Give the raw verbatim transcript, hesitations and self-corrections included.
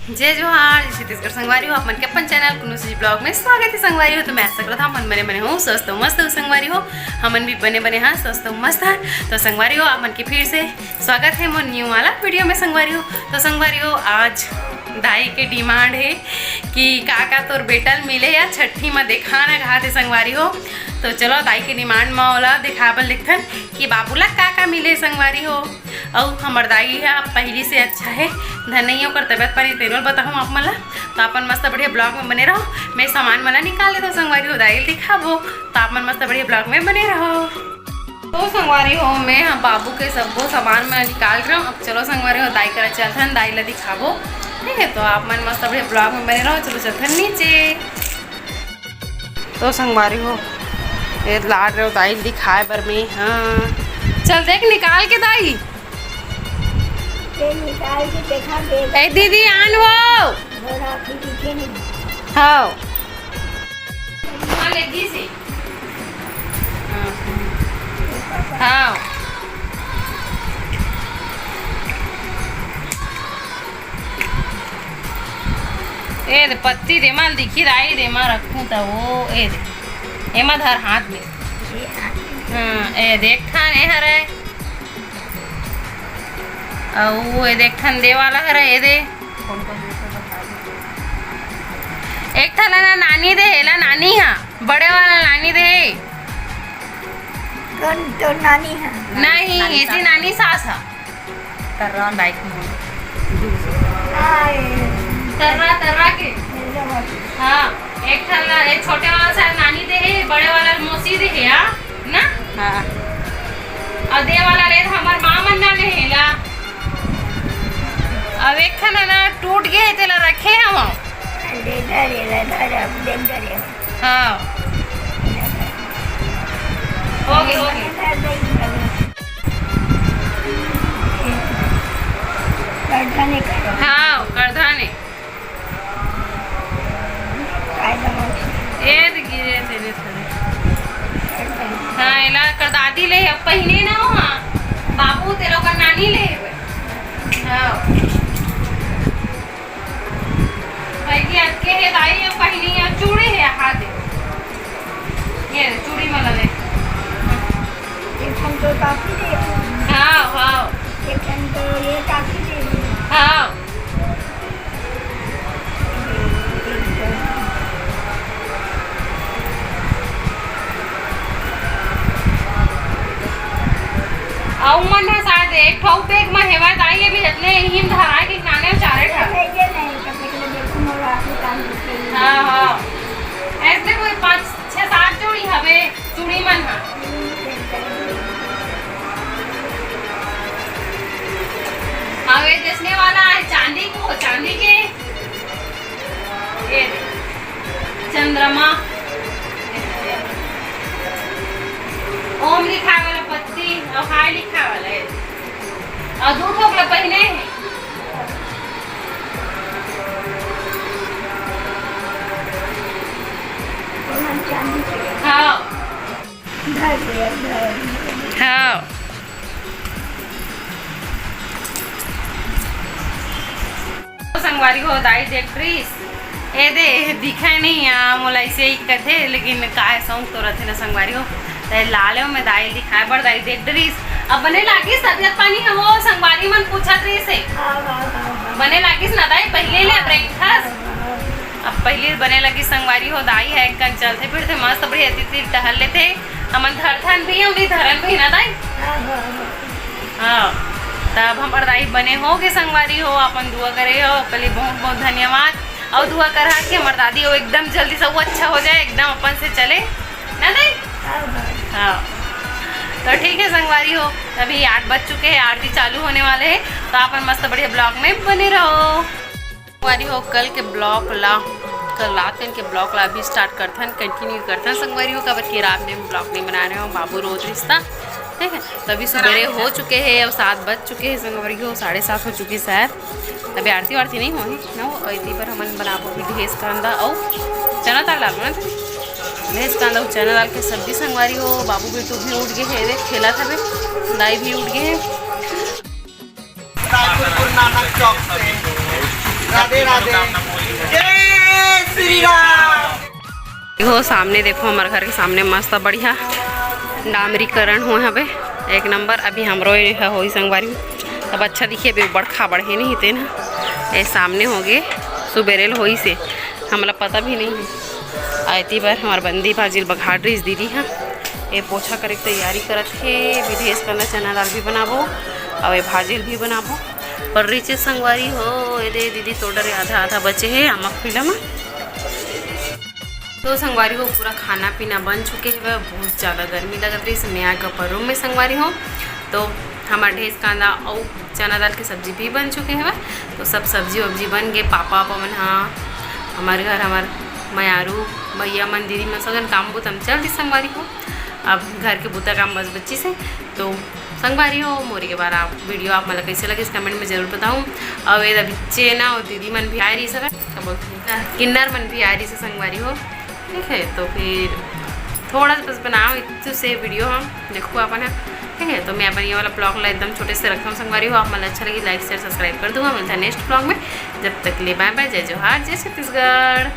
जय जोहार, जय छत्तीसगढ़ संगवारी हो, आप मन के अपन चैनल कुनुसी ब्लॉग में स्वागत है संगवारी हो। तो मैं आशा करत हूँ, आप मन बने बने हो, स्वस्थ हो, मस्त हो संगवारी हो। हमन भी बने बने हाँ, स्वस्थ हो, मस्त हाँ। तो संगवारी हो, आप मन के फिर से स्वागत है मोर न्यू वाला वीडियो में संगवारी हो। तो संगवारी हो, आज दाई के डिमांड है कि का का तोर बेटा ल मिले या छट्ठी में देखा ना कहा थे संगवारी हो। तो चलो दाई के डिमांड में ओला दिखा बर लिखथन कि बाबू ला का का मिले संगवारी हो। अउ हमर दाई ह पहिली से अच्छा हे, धन नहीं ओकर तबियत पानी तेनो ल बताहूँ आप मन ला। तो अपन मस्त बढ़िया ब्लॉग में बने रहो, मैं सामान मन ला निकाल लेथव संगवारी हो, दाई ल दिखाबो। तो आप मन मस्त बढ़िया ब्लॉग में बने रहो। तो संगवारी हो, मैं ह बाबू के सब्बो सामान मन निकाल रहा हूँ। अब चलो संगवारी हो, दाई करा चलथन, दाई ला दिखाबो। ठीक है, तो आप मन मस्त बढ़िया ब्लॉग में बने रहो। चलो चलथन नीचे। तो संगवारी हो, ये लाड रहे दाई दिखाए बर में। हाँ, चल देख निकाल के दाई। ये निकाल के देखा दे। ए दीदी आन वो। घोड़ा भी दिखे नहीं। हाँ। हाँ, ले दी सी। हाँ। ए दे, पत्ती दे, माल दिखी राई दे, माल रखूं त वो, ए दे। एमा धर हाथ में। हाँ, ए दे, एक ठान ए हरे। अउ ए दे, एक ठान दे वाला हरे, ए दे। एक ठान ला नानी दे, एला नानी हा, बड़े वाला नानी दे। कौन तो नानी हा? नहीं, एती नानी सास हा। तर्रा बाइक में। हाय। तर्रा, तर्रा के। हाँ, एक ठन ला, एक छोटे वाला शायद नानी दे हे, बड़े वाला मौसी दे हे, हाँ? ना? हाँ। अउ दे वाला ले हमर माँ मन ना ले हे ला। अब एक ठन ना टूट गे हे, तेला रखे हम। ले धर, ले धर, अब ले धर। हाँ। हो गे, हो गे। करधा ने करो। हाँ, करधा ने। काय दबाओ? ए दे गिरे तेरे थोड़े। हाँ, एला करधा दे ले, अब पहिने ना हो, हाँ। बाबू, तेरे ओकर नानी ले। हाँ। भाई की अटके हे दाई, अब पहिनी हे, चूड़ी हे, हाथ दे। ये चूड़ी में लगे। एक ठन तो काकी दे। हाँ, हाँ। एक ठन तो ये काकी दे। हाँ। अउ मन ह शायद एक ठो बैग म हेवय, दाई अभी जतने इही म धराय के नाने चारे ठा। हाँ, हाँ। ऐसने कोई पाँच, छह, सात जोड़ी हवे चूड़ी मन ह। हवे जसने वाला है चांदी को, चांदी के। ये दे, चंद्रमा। ओम लिखाय वाला पत्ती अउ हाय लिखाय वाला है। अउ दू ठोक ला पहिने हे। हाँ। हाँ। संगवारी हो, दाई देख रहीस, ए दे, दिखे नहीं आ, मोला ऐसे ही कथे, लेकिन काय शौक तो रथे ना संगवारी हो, ते लाले में दाई दिखाए बर दाई देख डरीस। अब बने लागिस तबियत पानी हो, संगवारी मन पूछत रहीस हे। बने लागिस ना दाई, पहले ले अब रेंगथस। अब पहली बने लगी संगवारी हो, दाई है कन चलथे फिरथे मस्त बढ़िया तीर तीर टहल लेथे। हमन धरथन भी, हमनी धरन भी ना दाई। हाँ, तब हमर दाई बने हो गे संगवारी हो, अपन दुआ करे हो, ओकर लिए बहुत बहुत धन्यवाद। और दुआ करहा कि हमर दादी हो एकदम जल्दी से वो अच्छा हो जाए, एकदम अपन से चले ना दाई। हाँ, तो ठीक है संगवारी हो, अभी आठ बज चुके हैं, आरती चालू होने वाले हैं, तो आप मन मस्त बढ़िया ब्लॉग में बने रहो। संगवारी हो, कल के ब्लॉग ला, कल रात कन के ब्लॉग ला अभी स्टार्ट करथन, कंटिन्यू करथन संगवारी हो, काबर कि रात में ब्लॉग नहीं बना रहे हो, बाबू रोत रहिस ता, ठीक है। तो अभी सुबेरे हो चुके हैं, अब सात बज चुके हैं संगवारी हो, साढ़े सात हो चुके हैं शायद। अभी आरती वारती नहीं होही ना, वो इतनी पर हमन बनाबो भी ढेस कांदा और चना दाल डालबो ना, ढेस कांदा और चना दाल के सब्जी संगवारी हो। बाबू बेटू भी उठ गए हैं, देख खेलत हवे, दाई भी उठ गए हैं। रायपुर गुरु नानक चौक से। राधे राधे। जय श्री राम। देखो सामने, देखो हमर घर के सामने मस्त बढ़िया डामरीकरण होय हवे, एक नंबर। अभी हमरो ये ह होई संगवारी, अब अच्छा दिखे, अभी बड़खा बढ़े नहीं तेन। ये सामने होगे, सुबेरेल होई से, हमला पता भी नहीं है। आयती बार हमार बंदी भाजिल बघाड़ रहीस दीदी ह। ये पोछा करे के तैयारी करत हे, विदेश करना, चना दाल भी बनाबो और ये भाजिल भी बनाबो। पर रिचे संगवारी हो, ये दे दीदी तोड़ डरे आधा आधा बचे हे आमा फूला में। तो संगवारी हो, पूरा खाना पीना बन चुके हवे। बहुत ज़्यादा गर्मी लगत रहीस, मैं आ गए ऊपर रूम में संगवारी हो। तो हमार ढेस कांदा और चना दाल के सब्जी भी बन चुके हवे। तो सब सब्जी वब्जी बन गए। पापा वापा मन हा हमारे घर, हमार मयारू भैया मन, दीदी मन सब जन काम बुता में चल दी संगवारी हो। अब घर के बुता काम बस बच्ची से। तो संगवारी हो, मोरी के बार आप वीडियो आप मन ला कैसे लगे, कमेंट में जरूर बताऊँ। और ये अभी चेना और दीदी मन भी आए रही सब, क्या बोलते हैं, किन्नर मन भी आए रही से संगवारी हो। ठीक है, तो फिर थोड़ा सा बस बनाओ इतने से वीडियो हम देखो अपन है। ठीक है, तो मैं अपन ये वाला ब्लॉग ला एकदम छोटे से रखता हूँ संगवारी हो। आप मन ला अच्छा लगी, लाइक शेयर सब्सक्राइब कर दूंगा। मिलता है नेक्स्ट ब्लॉग में, जब तक के लिए बाय बाय, जय जोहार, जय छत्तीसगढ़।